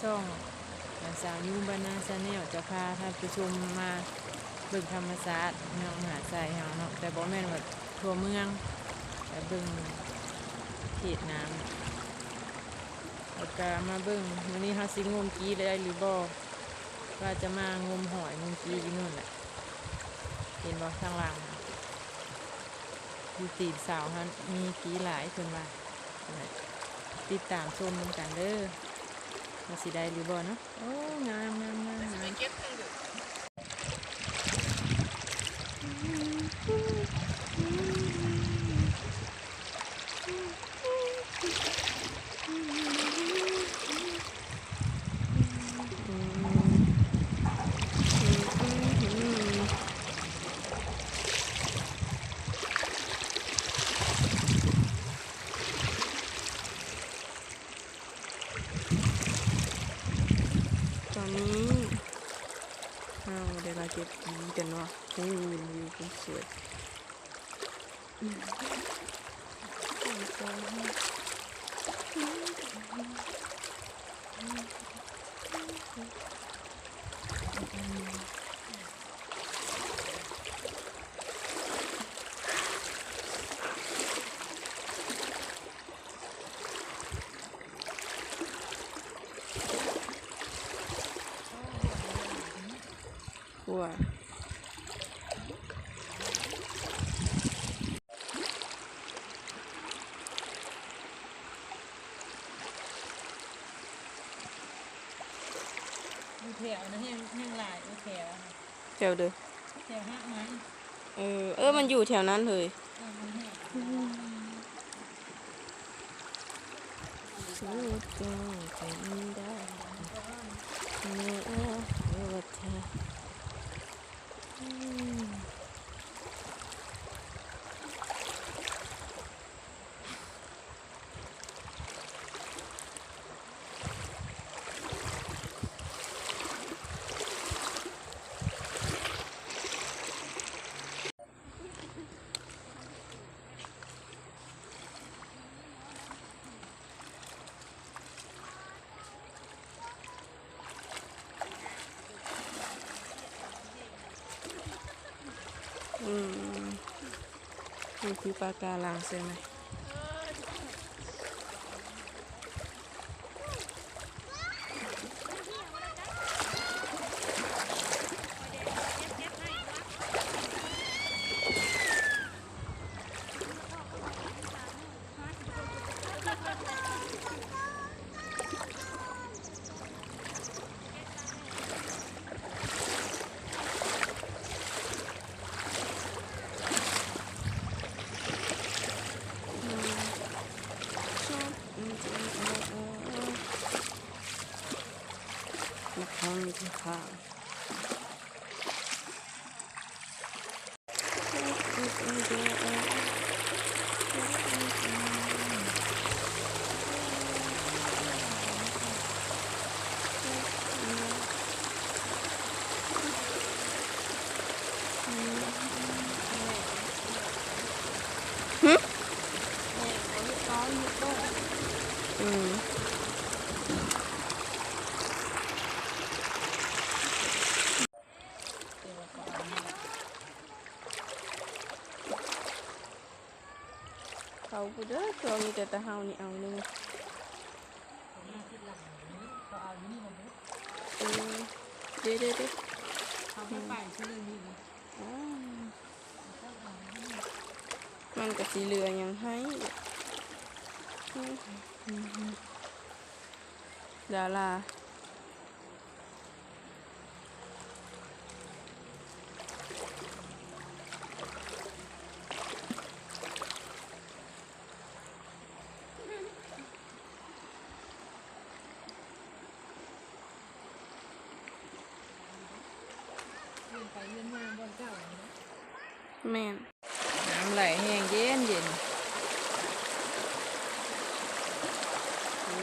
ຊ່ອງ ສາວຍຸບານາ Channel ຈະພາທ່ານຜູ້ຊົມມາເບິ່ງທຳມະຊາດເມືອງມະຫາໄຊເຮົາເນາະ, ແຕ່ບໍ່ແມ່ນວ່າທົ່ວເມືອງ, ແຕ່ເບິ່ງເຂດນ້ຳ. ແລ້ວກະມາເບິ່ງ ມື້ນີ້ເຮົາຊິງົມກີໄດ້ຫຼືບໍ່, ວ່າຈະມາງົມຫອຍງົມກີຢູ່ນັ້ນແຫຼະ. ເຫັນບໍ່ ທາງຫຼັງ ຢູ່ຕີນເສົາຫັ້ນມີກີຫຼາຍເພິ່ນວ່າ. ຕິດຕາມຊົມນຳກັນເດີ ວ່າຊິໄດ້ຫຼືບໍ່ເນາະ. ໂອ້ ງາມໆໆໆ. ຕອນນີ້ເຮົາໄດ້ມາເກັບກີກັນເນາະ. ໂອ້ ວິວຄົນສວຍ. ຢູ່ແຖວນະ ແຮງ ແຮງຫຼາຍ ຢູ່ແຖວນະ. ແຖວເດີ ແຖວຮາກໄມ້. ເອີ ເອີ ມັນຢູ່ແຖວນັ້ນເລີຍ. ເອີ ມັນແຮງ. ສູ້ຕໍ່ກັນໄດ້ເມື່ອເວລາ. ອືມ ນີ້ຄືປະກາລັງໃຊ່ໄໝ? ມັກທັງຢູ່ຂ້າງ. ຫຶ? ອືມ. ເຂົາຜູ້ເດີ ເຂົາມີແຕ່ຕາເຮົານີ້ເອົາເລີຍ. ເອີ ເດ້ໆໆ ເຂົາບໍ່ໄປຄືເລີຍນີ້. ອືມ ມັນກະຊິເຫຼືອຫຍັງໃຫ້. ດາລາ. ວຽນໄປວຽນມາບ່ອນເກົ່າເນາະ. ແມ່ນ. ນ້ຳໄຫຼແຮງເຢັນໆ. ໂອ້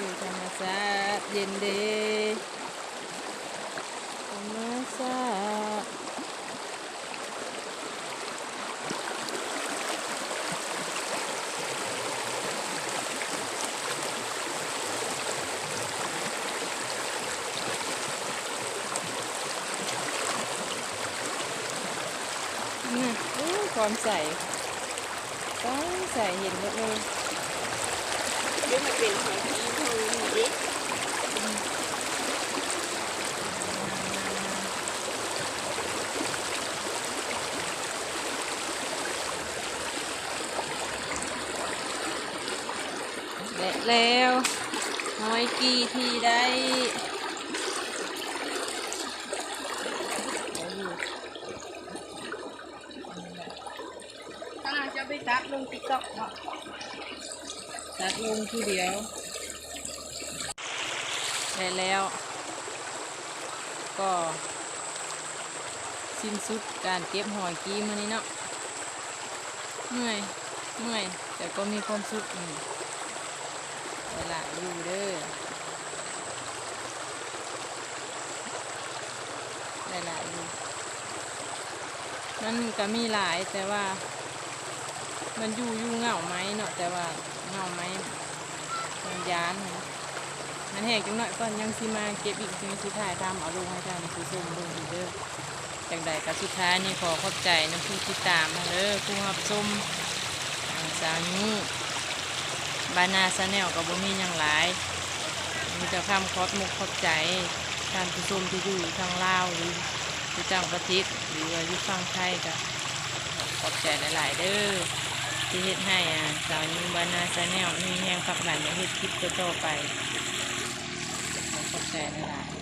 ຍ ທຳມະຊາດເຢັນເດ ທຳມະຊາດ. ຄວາມໃສ ຕ້ອງໃສເຫັນໝົດເລີຍ. ເດີ ມັນເປັນຫອຍກີນເທົ່ານີ້ເດ້. ແລະແລ້ວ ຫອຍກີທີ່ໄດ້ ກຳລັງຈະໄປຕັດລົງຕິກຕັອກເນາະ ຕັດລົງທີດຽວ. ແລະແລ້ວກໍສິ້ນສຸດການເກັບຫອຍກີມື້ນີ້ເນາະ. ເມື່ອຍ ເມື່ອຍ ແຕ່ກໍມີຄວາມສຸກ. ອືມ ໄດ້ຫຼາຍຢູ່ເດີ ໄດ້ຫຼາຍຢູ່. ມັນກະມີຫຼາຍ ແຕ່ວ່າມັນຢູ່ ຢູ່ເຫງົ້າໄມ້ເນາະ ແຕ່ວ່າເຫງົ້າໄມ້ມັນຢ້ານຫັ້ນ. ມັນແຫ້ງຈັກໜ້ອຍກ່ອນ ຍັງຊິມາເກັບອີກ ຈຶ່ງຊິຖ່າຍທຳເອົາລົງໃຫ້ທ່ານຜູ້ຊົມເບິ່ງອີກເດີ. ຈັ່ງໃດກໍສຸດທ້າຍນີ້ຂໍຂອບໃຈນຳຜູ້ຕິດຕາມເດີ ຜູ້ຮັບຊົມ ອາ ສາວຍູ້ບ້ານນາແຊນແນວ ກໍບໍ່ມີຫຍັງຫຼາຍ ມີແຕ່ຄຳຂອບມຸກຂອບໃຈທ່ານຜູ້ຊົມທີ່ຢູ່ທາງລາວ ຫຼື ຢູ່ຕ່າງປະເທດ ຫຼືວ່າຢູ່ຝັ່ງໄທ ກໍຂອບໃຈຫຼາຍໆເດີ ທີ່ເຮັດໃຫ້ ອາ ສາວຍູ້ບ້ານນາແຊນແນວມີແຮງຜັກດັນໃນເຮັດຄລິບຕໍ່ໆໄປ. ຂອບໃຈຫຼາຍໆ.